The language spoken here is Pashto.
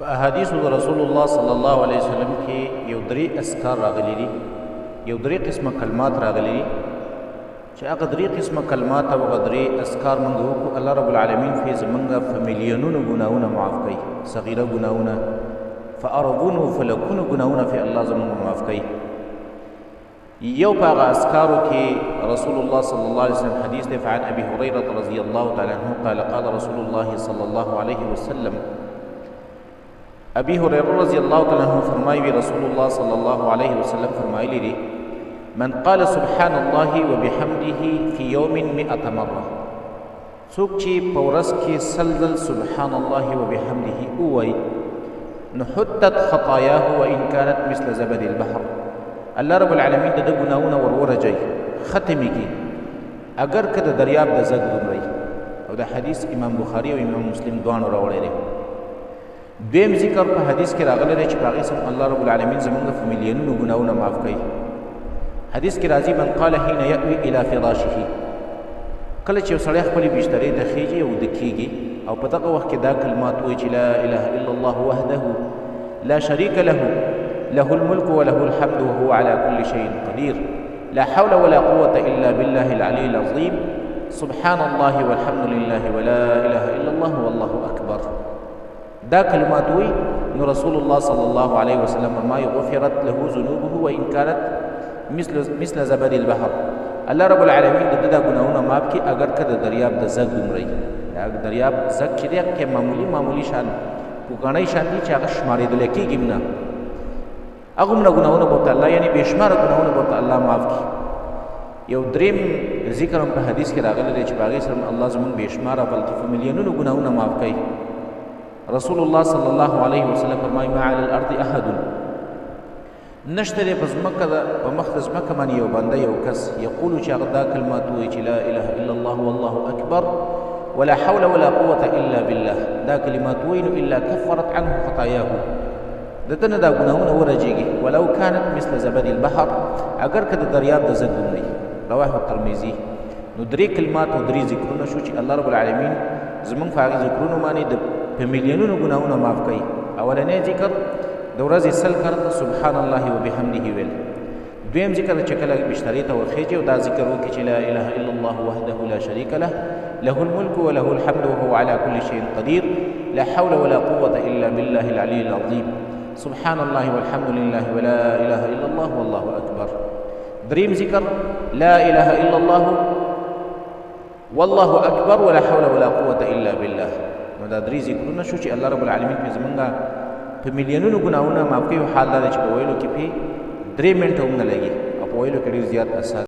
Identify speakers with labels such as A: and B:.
A: په احادیث د رسول الله صلی الله علیه وسلم کې یو درې اذکار راغلي دي، یو درې قسمه کلمات راغلي دي چې هغه درې قسمه کلمات او هغه درې اذکار موږ وکړو، الله رب العالمین فی زمونږ په میلیونونو ګناهونه معاف کوي، صغیره ګناهونه، فاربونو فلکونو ګناهونه فی الله زمونږ معاف کوي. یو په هغه اذکارو کې رسول الله صلی الله علیه وسلم حدیث دی، فعن ابي هريره رضی الله تعالی عنه قال قال رسول الله صلی الله علیه وسلم. ابي هريره رضی الله تعالی عنه فرمایي رسول الله صلی الله علیه وسلم فرمایلی دي، من قال سبحان الله وبحمده في يوم 100 مره، څوک چې په ورځ کې 100 ځل سبحان الله وبحمده ووایي نو حتت خطاياه وان كانت مثل زبد البحر، الله رب العالمین د ده ګناهونه ورورجوي، ختم یې کړي، اګر که د دریاب د زګ دومره وي. او د حدیث امام بخاري او امام مسلم دواړو راوړی دی. دویم ذکر په حدیث کې راغلی دی چې په هغې سم الله رب العالمین زموږ په میلیونونو ګناهونه معاف کوي. حدیث کې راځي، من قال حين يأوي الى فراشه، کله چې یو سړی خپلې بسترې ته خېږي او ویده کېږي او په دغه وخت کې دا کلمات وایي چې لا اله الا الله وحده لا شریک له له الملك وله الحمد وهو على كل شيء قدير لا حول ولا قوة إلا بالله العلي العظيم سبحان الله والحمد لله ولا إله إلا الله والله أكبر. دا کلمات وی نو رسول الله صلی الله علیه وسلم فرمایي غفرت له ذنوبه وإن كانت مثل زبد البحر. الله رب العالمین د ده دا ګناهونه معاف کړي اګر که د دریاب د زګ دومره وي. دا دریاب زګ چې دی هغه معمولي شان پوکڼۍ شان دي چې هغه شمارېدلی کېږي هم نه، هغه هومره ګناهونه به ورته الله یعنې بېشماره ګناهونه به ورته الله معاف کړي. یو دریم ذکر هم په حدیث کې راغلی دی چې په هغې سره الله زموږ بېشماره بلکې په میلیونونو ګناهونه معاف کوي. رسول الله صلی الله علیه وسلم فرمایي ما علی الارض احد، نشته دی په ځمکه په مخ د ځمکه باندې یو بنده یو کس یقول چې هغه دا کلمات ووایي چې لا اله الا الله والله اکبر ولا حول ولا قوة الا بالله، دا کلمات ووایي نو الا کفرت عنه خطایاه، د ده نه دا ګناهونه ورجېږي ولو كانت مثل زبد البحر، اګر که د دریاب د زګ دومره وي. رواه الترمذي. نو درې کلمات او درې ذکرونه شو چې الله رب العالمین زموږ په هغې ذکرونو باندې د په میلیونونو ګناهونه معاف کوي. اولنی ذکر د ورځې 100 کرته سبحان الله وبحمده ویل. دویم ذکر چې کله بسترې ته ورخېږي او دا ذکر وکړي چې لا اله الا الله وحده لا شریک له له الملك وله الحمد وهو على كل شيء قدير لا حول ولا قوة إلا بالله العلي العظيم سبحان الله والحمد لله ولا إله إلا الله والله أكبر. دريم ذكر لا إله إلا الله والله أكبر ولا حول ولا قوة إلا بالله. نو دا درې ذکرونه شو چې الله رب العالمین پې زمونږ په میلیونونو ګناهونه معاف کوي. حال دا دی چې په ویلو کې پې 3 منټه هم نه لګي او په ویلو کې ډېر زیات اسان.